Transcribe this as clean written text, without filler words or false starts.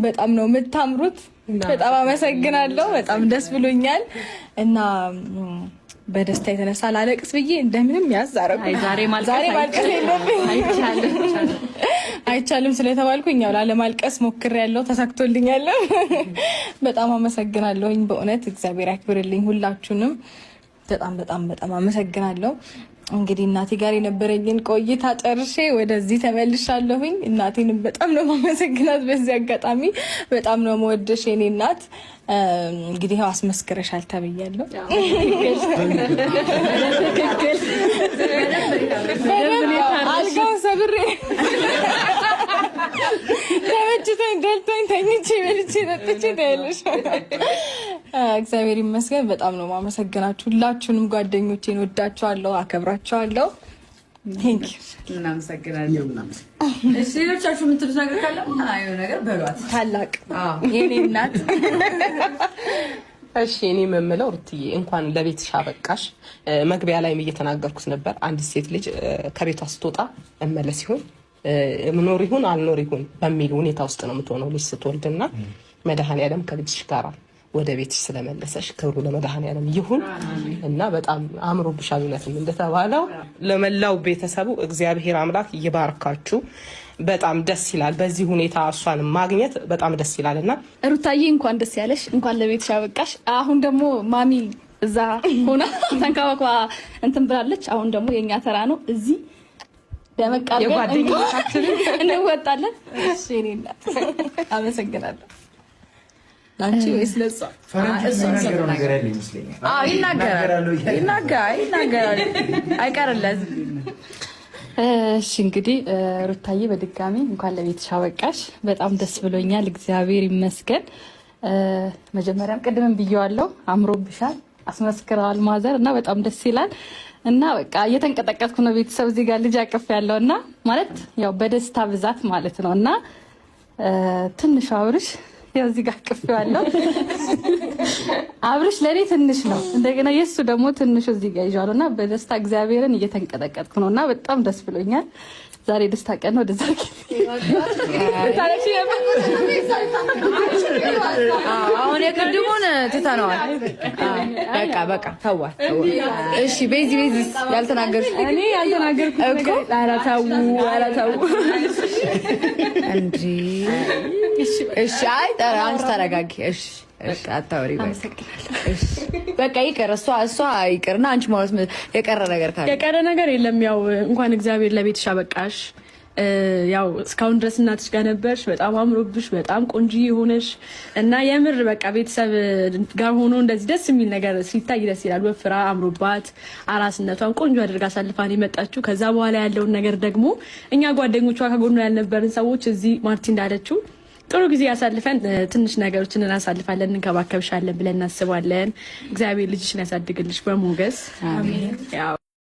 በጣም ነው የምታምሩት። በጣም አመሰግናለሁ። በጣም ደስ ብሎኛል እና በደስታ የተነሳ ላለቅስ ብዬ እንደምንም ያዝ አደረኩ። ዛሬ ማልቀስ የለብኝ አይቻልም ስለተባልኩኝ ያው ላለማልቀስ ሞክሬያለሁ፣ ተሳክቶልኛል። በጣም አመሰግናለሁኝ። በእውነት እግዚአብሔር ያክብርልኝ ሁላችሁንም። በጣም በጣም በጣም አመሰግናለሁ። እንግዲህ እናቴ ጋር የነበረኝን ቆይታ ጨርሼ ወደዚህ ተመልሻለሁኝ። እናቴንም በጣም ነው ማመሰግናት። በዚህ አጋጣሚ በጣም ነው መወደሽ የኔ እናት። እንግዲህ ያው አስመስክረሻል ተብያለሁ። አልጋውን ሰብሬ ተመችቶኝ ደልቶኝ ተኝቼ በልቼ ጠጥቼ ታያለሽ። እግዚአብሔር ይመስገን። በጣም ነው ማመሰግናችሁ ሁላችሁንም ጓደኞቼን፣ ወዳችኋለሁ፣ አከብራችኋለሁ። እናመሰግናለን። እሺ ሌሎቻችሁ የምትሉት ነገር ካለ የሆነ ነገር በሏት። ታላቅ የኔ እናት። እሺ እኔ የምለው ሩትዬ እንኳን ለቤትሽ አበቃሽ። መግቢያ ላይም እየተናገርኩት ነበር። አንዲት ሴት ልጅ ከቤቷ ስትወጣ እመለስ ይሁን ምኖር ይሁን አልኖር ይሁን በሚል ሁኔታ ውስጥ ነው የምትሆነው ልጅ ስትወልድና መድኃኔዓለም ከልጅሽ ጋር ወደ ቤትሽ ስለመለሰሽ ክብሩ ለመድኃኔዓለም ይሁን እና በጣም አምሮብሻል። እውነትም እንደተባለው ለመላው ቤተሰቡ እግዚአብሔር አምላክ ይባርካችሁ። በጣም ደስ ይላል። በዚህ ሁኔታ እሷን ማግኘት በጣም ደስ ይላል እና ሩታዬ እንኳን ደስ ያለሽ፣ እንኳን ለቤትሽ አበቃሽ። አሁን ደግሞ ማሚ እዛ ሆና ተንከባክባ እንትን ብላለች። አሁን ደግሞ የእኛ ተራ ነው። እዚህ ደመቅ አድርገን እንወጣለን። እሺ የኔ እናት አመሰግናለሁ። ለአንቺ ወይስ ለእሷ? ይናገራል ይናገራል፣ አይቀርለትም። እሺ እንግዲህ ሩታዬ በድጋሚ እንኳን ለቤትሽ አበቃሽ። በጣም ደስ ብሎኛል፣ እግዚአብሔር ይመስገን። መጀመሪያም ቅድምም ብየዋለሁ፣ አምሮብሻል፣ አስመስክረዋል mother እና በጣም ደስ ይላል። እና በቃ እየተንቀጠቀጥኩ ነው ቤተሰብ እዚህ ጋር ልጅ አቅፍ ያለው እና ማለት ያው በደስታ ብዛት ማለት ነው። እና ትንሹ አብርሽ ያው እዚህ ጋር አቅፌዋለሁ። አብርሽ ለእኔ ትንሽ ነው። እንደገና የእሱ ደግሞ ትንሹ እዚህ ጋር ይዤዋለሁ እና በደስታ እግዚአብሔርን እየተንቀጠቀጥኩ ነው እና በጣም ደስ ብሎኛል። ዛሬ ደስታ ቀን ነው። ወደዛ አሁን የቅድሙን ትተነዋል። በቃ በቃ ተዋት። እሺ ቤዚ ቤዚ ያልተናገርሽ እኔ ያልተናገርኩት እኮ ኧረ ተው ኧረ ተው እንጂ። እሺ አይ አንቺ ተረጋጊ። እሺ በቃ አታውሪ። እሺ በቃ ይቅር፣ እሷ እሷ ይቅርና አንቺ ማለት የቀረ ነገር ካለ የቀረ ነገር የለም። ያው እንኳን እግዚአብሔር ለቤትሽ አበቃሽ። ያው እስካሁን ድረስ እናትሽ ጋር ነበርሽ። በጣም አምሮብሽ፣ በጣም ቆንጆ ሆነሽ እና የምር በቃ ቤተሰብ ጋር ሆኖ እንደዚህ ደስ የሚል ነገር ሲታይ ደስ ይላል። ወፍራ አምሮባት አራስነቷን ቆንጆ አድርጋ አሳልፋን የመጣችው። ከዛ በኋላ ያለውን ነገር ደግሞ እኛ ጓደኞቿ ከጎኗ ያልነበርን ሰዎች እዚህ ማርቲ እንዳለችው ጥሩ ጊዜ ያሳልፈን ትንሽ ነገሮችን እናሳልፋለን፣ እንከባከብሻለን ብለን እናስባለን። እግዚአብሔር ልጅሽን ያሳድግልሽ በሞገስ። ያው